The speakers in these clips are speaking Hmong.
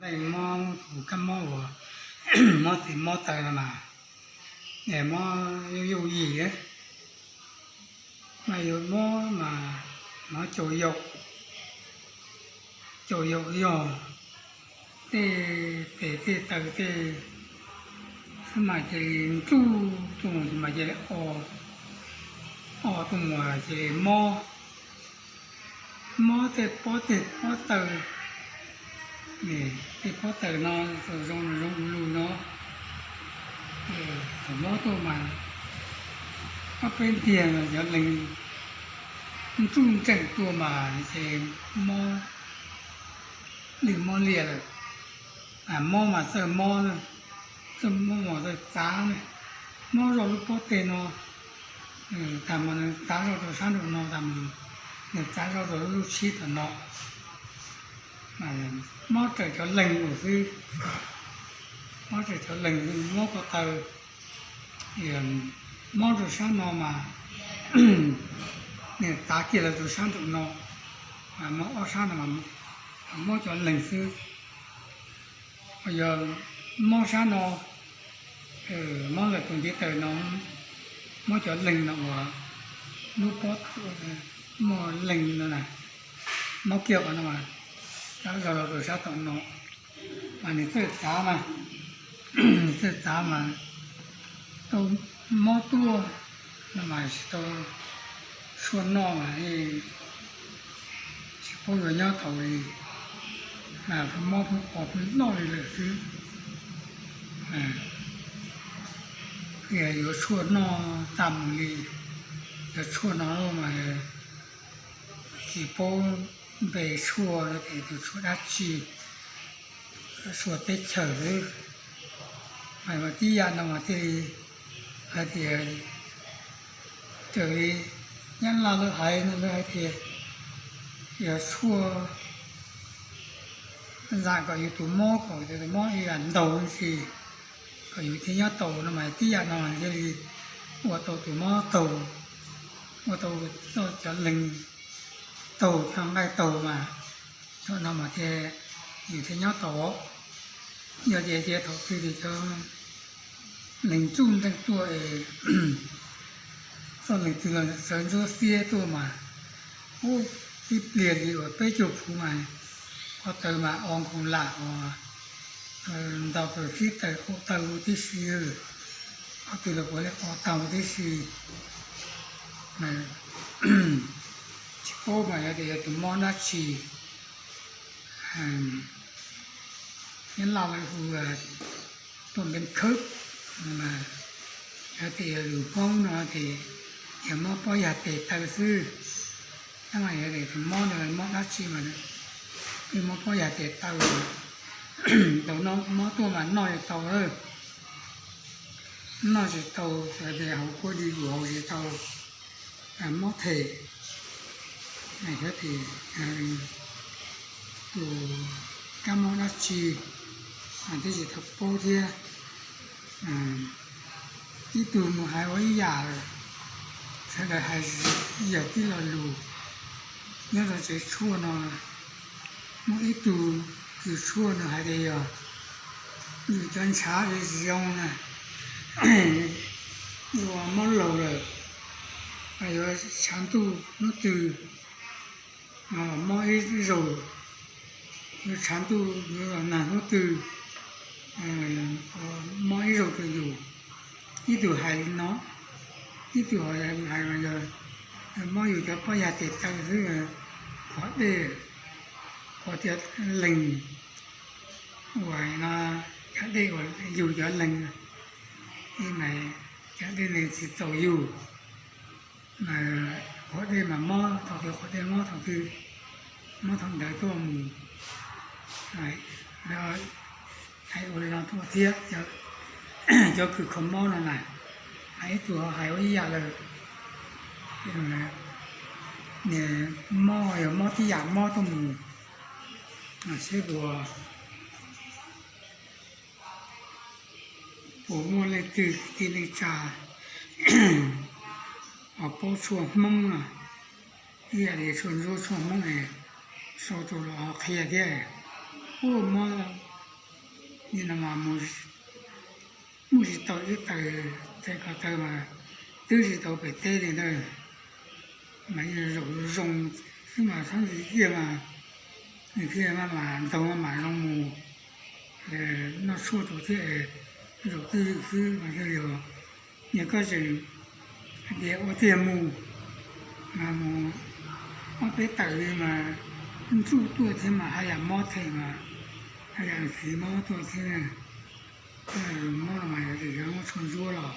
Mob tus kab mob uas mob tes mob taw no mas, mob yooj yooj yim, mas yuav mob mas hnov caum yaum, caum yaum yog tej tes tej taw tej xwb mas cia li ntsuj tuaj mus ces mas cia li o, o tuaj mus cia li mob, mob tej pob teg pob taw. Tej pob taw no zoo zoo lug no, thaum mob tuaj mas ob peb ntiag no cov leeg ntsuj nreem tuaj mas ces mob lwj mob liam lawm. Mob mas txawj mob, txawj mob mas txawj txav ne, mob zoj lub pob teg no, tag mas nws txav zoj rau sab nraum no, tag mas nws txav zoj rau lub tshib tom no. Mob raws cov leeg lawm xwb, mob raws cov leeg, mob ko taw, mob rau sab no mas nws txav kiag los rau sab nraum no, mob ob sab no mas mob cov leeg xwb. Yog mob sab no, mob lawm tus ntiv taw no, mob cov leeg no uas lub pob muaj leeg no na, mob kiag qhov no mas txav zog los rau sab tom no, mas nws txawj txav mas, nws txawj txav mas tau mob tuaj no mas tsis tau tshuaj noj mas tsis paub yuav nyob tau li, mas pheej mob pheej o pheej loj li lawm xwb. Yuav tshuaj noj tag mus li, cov tshuaj no mas tsis paub npe tshuaj los tias tus tshuaj dab tsi, tshuaj teb chaws xwb. Mas tib yam no mas thiaj li hais tias raws li Nyab Laj lawv hais no lawv hais tias yog tshuaj zam kom yus tus mob, kom tus mob ib yam ntaug ntsis, kom yus thiaj nyob tau no mas tib yam no thiaj li ua tau tus mob taug, ua tau cov leeg taug, cov nqaij taug mas thaum no mas thiaj yus thiaj nyob tau. Yog tias ces thaum twg ces cov leeg ntsuj nreem tuaj es txoj leeg twg los sawv ntsuab xiab tuaj mas ub, tib pliag li uas peb caug phuv mas ko taw mas o nkoos lam uas nto plaws txib taws qaum taw huv tib si, qhov twg los puav leej o tag huv tib si. Tsis paub mas yog tias yog tus mob dab tsi, Nyab Laj lawv hu tuaj npeev khawb, yog tias yog lus Hmoob no ces yog mob pob yag tes taw xwb. Tab mas yog tias tus mob no mob dab tsi mas, mob pob yag tes taw, tau mob tuaj mas noj tsis tau lawm, noj tsis tau, hauv kuab di yus hauv tsis tau, mob them, yog tias tus kab mob dab tsi, twb tsis tau paub thiab. Ib tug mus hais ua ib yam lawm, sawv daws hais yam tib lo lus. Nyob rau tsev tshuaj no, muaj ib tug kws tshuaj nws hais tias yog yus cov ntshav tsis zoo na, yus mob laus lawm, yuav tshav ntuj hnub twg mob ib zaug, yuav tshav ntuj yuav los nag hnub twg, mob ib zaug rau yus. Ib tug hais li no, ib tug hais mas yog mob yus cov pob yag tes taw xwb, qhov dej, qhov tias leeg uas no, cov dej uas yug cov leeg, ib mas cov dej leeg tsis txaus yug, mas qhov dej mas mob thaum twg, qhov dej mob thaum twg, mob thaum ntawd tuaj mus. Hais ua li no tuaj thiab, cov kws kho mob no na, hais ib tug ho hais ua ib yam lawm. Mob yog mob tib yam mob tuaj mus, seb puas, puas muaj leej twg kwv tij neej tsa ho paub tshuaj Hmoob no, ib yam li tshuaj ntsuab tshuaj Hmoob es sau rau los ho qhia thiab. Ua mob Nim no mas muaj tsis tau ib taws, txhais ko taw mas twb tsis tau pem teb li ntawd, mas yeej zaum zoo xwb mas txhob ntxim tiag mas nws thiaj maj mam ntaug maj mam zoo mus noj tshuaj rau thiab, zaum twj ywm xwb mas thiaj li. Yog koj tseem hais tias ua tiag mus, mas mus ob peb taws li mas ntsuj tuaj thiab mas haj yam mob them mas haj yam ntxiv mob tuaj thiab na. Mob no mas yog tias yuav muab tshuaj ntsuab los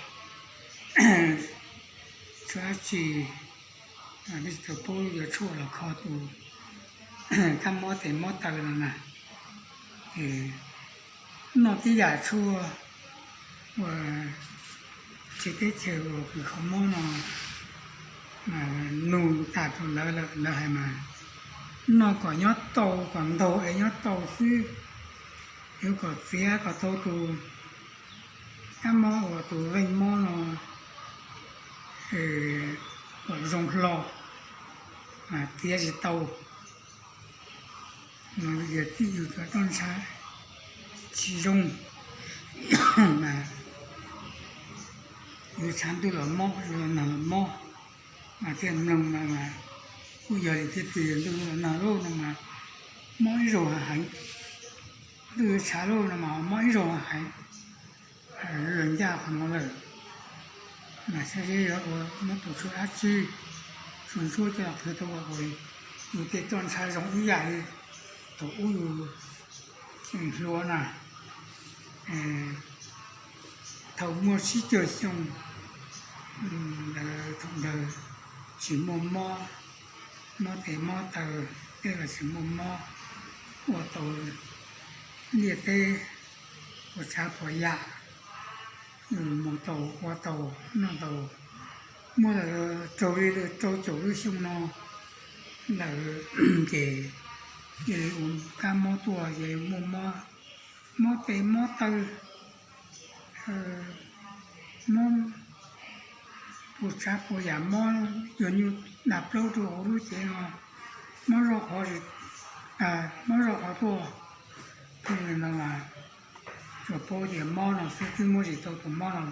tshuaj dab tsi, twb tsis tau paub yuav tshuaj los kho tus kab mob tes mob taw no na. Noj tib yam tshuaj uas tsis teb chaws uas kws kho mob no, nug tag rau lawv lawm lawv hais mas noj kom nyob tau, kom ntaug es nyob tau xwb, yuav kom txiav kom tau tus kab mob uas tus veej mob no kom zoo hlo, mas txiav tsis tau. Yog txij yus cov roj ntsha tsis zoo, mas yus tshav ntuj los mob, yus los nag los mob, mas thiaj mloog no mas kuj yog li thiab tiag, ntuj los nag lauj no mas mob ib zaug heev, ntuj tshav lauj no mas mob ib zaug heev. Ncaj qhov no lawm, mas saib seb yuav ua muab tus tshuaj dab tsi, tshuaj ntsuab coj los qhwv tau ua yus tej roj ntsha zoo ib yam li thaum ub yus tseem hluas na. Thaum muaj tsib caug xyoo ntawd, thaum ntawd tsis muaj mob, mob tes mob taw, tej los tsis muaj mob, ua tau liaj teb puas tsav puas yam, mus tau ua tau noj tau. Muaj lawm raug li rau caum lub xyoo no lawm ces cia li ua kab mob tuaj ces muaj mob, mob tes mob taw, mob puas tsav puas yam, mob cuag nyuj dag plaub rau hauv lub cev no, mob zoj qhov, mob zoj qhov tuaj. Li no mas tsuas paub tias mob no xwb, twb muab tsis tau tus mob no.